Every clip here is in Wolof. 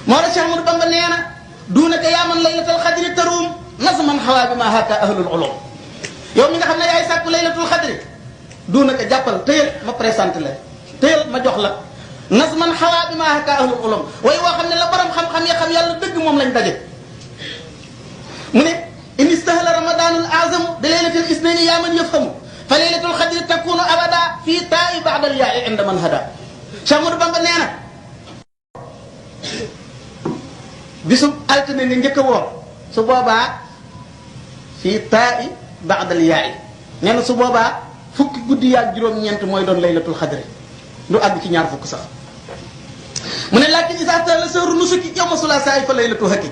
moo la Cheikh Ahmadou Bamba nee na duunaka yaa man laylatul xadri taruum nazman xawaa bi ma haka ahlul ulum yow mi nga xam ne yaay sàkku laylatul xadri duunaka jàppal tëyal ma présenté la tëyal ma jox la nazman xawaa bi ma haka ahlul ulum way woo xam ne la borom xam-xam ya xam yàlla dëgg moom lañ daje mu ne in istahla ramadanul azamu bi laylatil isnayni yaa man yafhamu fa laylatul xadri takunu abada fii taa'i ba'dal yaa'i inda man hada Cheikh Ahmadou Bamba nee na bisub altine nga njëkk a woor su boobaa fii taa'i ba'dal yaa'i nee na su boobaa fukki guddi yaag juróom-ñeent mooy doon laylatul xadri du àgg ci ñaar fukk sax mu ne laakin isa tala sahru nusuki yawma sulaasa fa laylatul hakki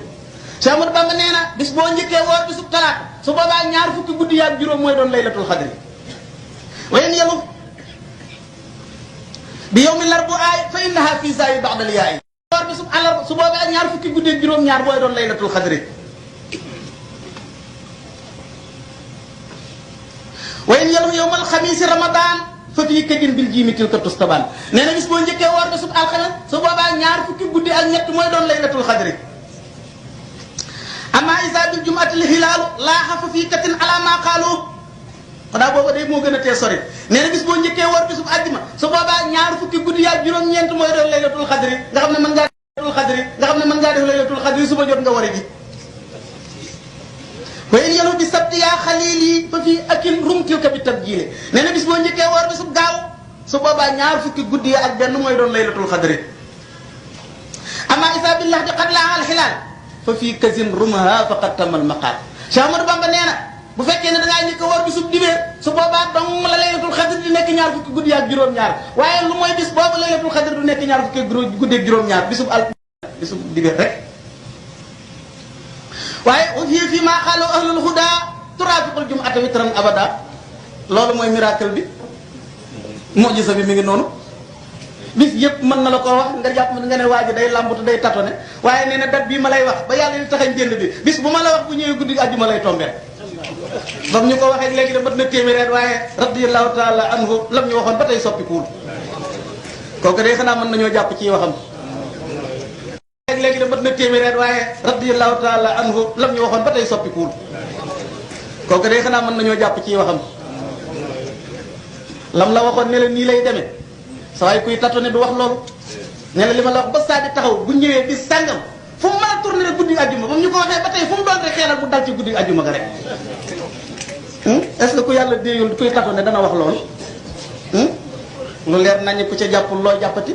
Cheikh Ahmadou Bamba nee na bis boo njëkkee woor bisub talaata su boobaa ñaar fukki guddi yaag juróom mooy doon laylatul xadri wayen yelu bi yawmi larbu'a fa innaha fii zaa'i ba'dal yaa'i woor bisub àllarba su boobaa ñaar fukki guddi ak juróom-ñaar booy doon laylatul xadri wayen yelu yawmal xamiisi ramadan fa fii këjin bil jiimi tilka tustabaan nee na bis boo njëkkee woor bisub alxames su boobaa ñaar fukki guddi ak ñett mooy doon laylatul xadri amma isa bil jumatil hilaalu laaxa fa fii katin ala ma qaalu xanaa booba day moo gën a tee sori nee na bis boo njëkkee woor bisub àjjuma su boobaa ñaar fukki guddi yaag juróom-ñeent mooy doon laylatul xadri nga xam ne mën ngaa def laylatul xadri suba jot nga wari ji wa in yelu bi sabti yaa xalili fa fii akil rumtilka bi tabjile nee na bis boo njëkkee woor bisub gaaw su boobaa ñaar fukki guddi ya ak benn mooy doon laylatul xadri amma isa billah di qad laa al xilaal fa fii kasin rumaha faqad tamal maqaal Cheikh Ahmadou Bamba nee na bu fekkee ne da ngaa njëkk a woor bisub dibéer su boobaa dong la laylatul xadri di nekk ñaar fukki guddi ak juróom-ñaar waaye lu mooy bis boobu laylatul xadri du nekk ñaar fukki guddi ak juróom-ñaar bisub dibéer rek waaye fii maa xaaloo ahlul huda turaafiqul jum'ata witran abada loolu mooy miracle bi mujisa bi mi ngi noonu bis yëpp mën na la ko wax nga jàpp nga ne waa ji day làmbatu day tatone waaye nee na date bii ma lay wax ba yàlla di taxañ jënd bi bis bu ma la wax bu ñëwee guddi àjjuma lay tombeel bam ñu ko waxee léegi de mat na téeméer waaye radiyallahu taala anhu lam ñu waxoon ba tey soppikuwul kooku de xanaa mën nañoo jàpp ci waxam léegi de mat na téeméer waaye radiyallahu taala anhu lam ñu waxoon ba tey soppikuwul kooku de xanaa mën nañoo jàpp ci waxam lam la waxoon ne la nii lay demee sa waay kuy tatone du wax loolu ne la li ma la wax ba saa di taxaw bu ñëwee bis sàngam fu mu mën a tourné rek guddi àjjuma ba mu ñu ko waxee ba tey fu mu doon rek xeelal bu dal ci guddi àjjuma ga rek est-ce que ku yàlla déeyul kuy tatone dana wax loolu lu leer nañu ku ca jàppul loo jàppati